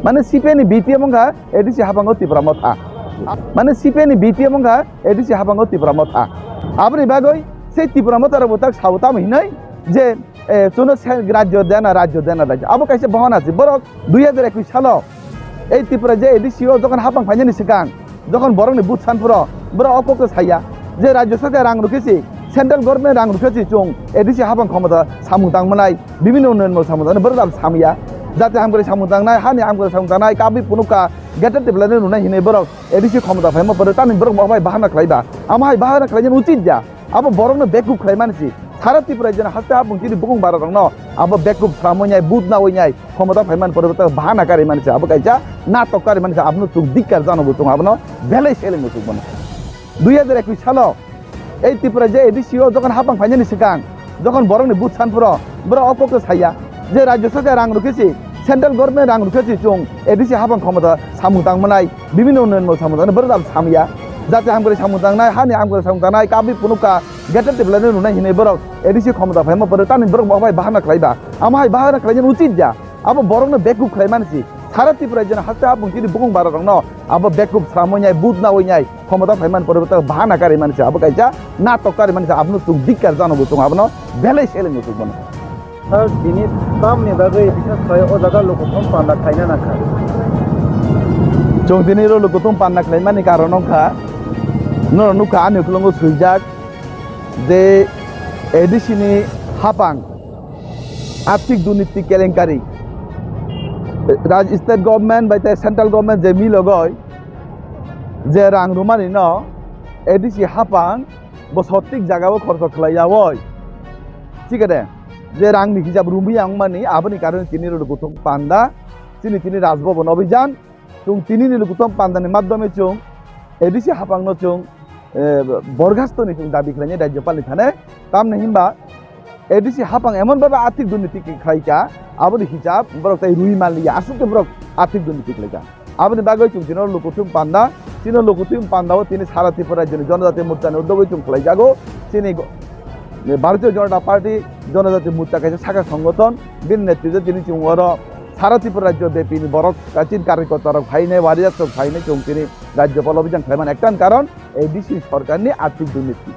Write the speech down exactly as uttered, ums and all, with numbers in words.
Mane C P I ni B T M wngkha A D C haphango Tipra Motha. Mane C P I ni B T M wngkha A D C haphango Tipra Motha. Aboni bagwi sei Tipra Motha rok bo tak sao tamo hinoi je, eh, chuno se rajyo dena, rajyo dena, rajyo. Abo kaisa bohana se. Borok dui hajar ekwis salo ei Tipra je A D C o jokhon haphang phainani swkang, jokhon borokni but san phuro, borok o kokno saya je rajyo sarkar rang rwkhe se, central government rang rwkhe se chwng A D C haphang khomota samung tang manai, bibhinno unnoyon molo samung tang manai, borok abo samya. Jati hamkrai samung tangnai, hani hamkrai samung tangnai, kabwi phunukha, greater development rwnai hinwi borok A D C khomota phaima pore tamni borok bo bai bahana khlai ba? Amo hai bahana khlaina uchit ya? Abo borokno bekup khlai mani se. Sara Tripura rajyoni haste haphang chini bukung bara rokno abo bekup sramwi nai, but nawi nai, khomota phai mani pore bwtang bahana kari mani se. Abo kaisa natok kari mani se. Abono chwng dikkar jano bo chwng abono belai seleng bo chwng bono. Dui hajar ekwis salo ei Tripura je A D C o jokhon haphang phainani swkang, jokhon borokni but san phuro, borok o kokno saya je rajyo sarkar rang rwkhe se, central government rang rwkhe se chwng A D C haphang khomota samung tang manai, bibhinno unnoyon molo samung tang manai, borok abo samya. Jati hamkrai samung tangnai, hani hamkrai samung tangnai, kabwi phunukha, greater development rwnai hinwi borok A D C khomota phaima pore tamni borok bo bai bahana khlai ba? Amo hai bahana khlaina uchit ya? Abo borokno bekup khlai mani se. Sara Tripura rajyoni haste haphang chini bukung bara rokno abo bekup sramwi nai, but nawi nai, khomota phai mani pore bwtang bahana kari mani se. Abo kaisa natok kari mani se. Abono chwng dikkar jano bo chwng abono belai seleng bo chwng bono. Sir, tini tamni bagwi bisa sai o jaga lukuthum panda khaina nangkha? Chwng tini ro lukuthum panda khlaimani karon wngkha, norok nukha ani ukulungo swijak je A D C ni haphang arthik durniti kelenkari, Raj state government bai tei central government je milogoi je rang rwmani no A D C haphang bo sothik jagao khorcho khlai yaui, thik ade je rangni hisab rumwi ya wngmani, aboni karone tini ro lukuthum panda chini tini Raj Bhaban obhijan. Chwng tini ni lukuthum pandani madhyome chwng A D C haphangno chwng, eh, borkhastoni chwng dabi khlainai Rajyapalni thane. Tamni hinba A D C haphang emon bhabe arthik durniti khlaika, aboni hisab borok tai rwi manliya, aswk khe borok arthik durniti khlaika. Aboni bagwi chwng tino lukuthum panda, tino lukuthum pandao tini sara Tripura rajyoni Jonojati Morchani uddogwi chwng khlaijago. Chini go-, Bharatiya Janata Party Jonojati Morcha kaisa sakha songothon, bini netritwe tini chwng oro sara Tripura rajyo bepini borok kachin karikota rok phainai, warriors rok phainai, chwng tini Rajyapal obhijan khlaimani ekta karon A D C sorkarni arthik durniti.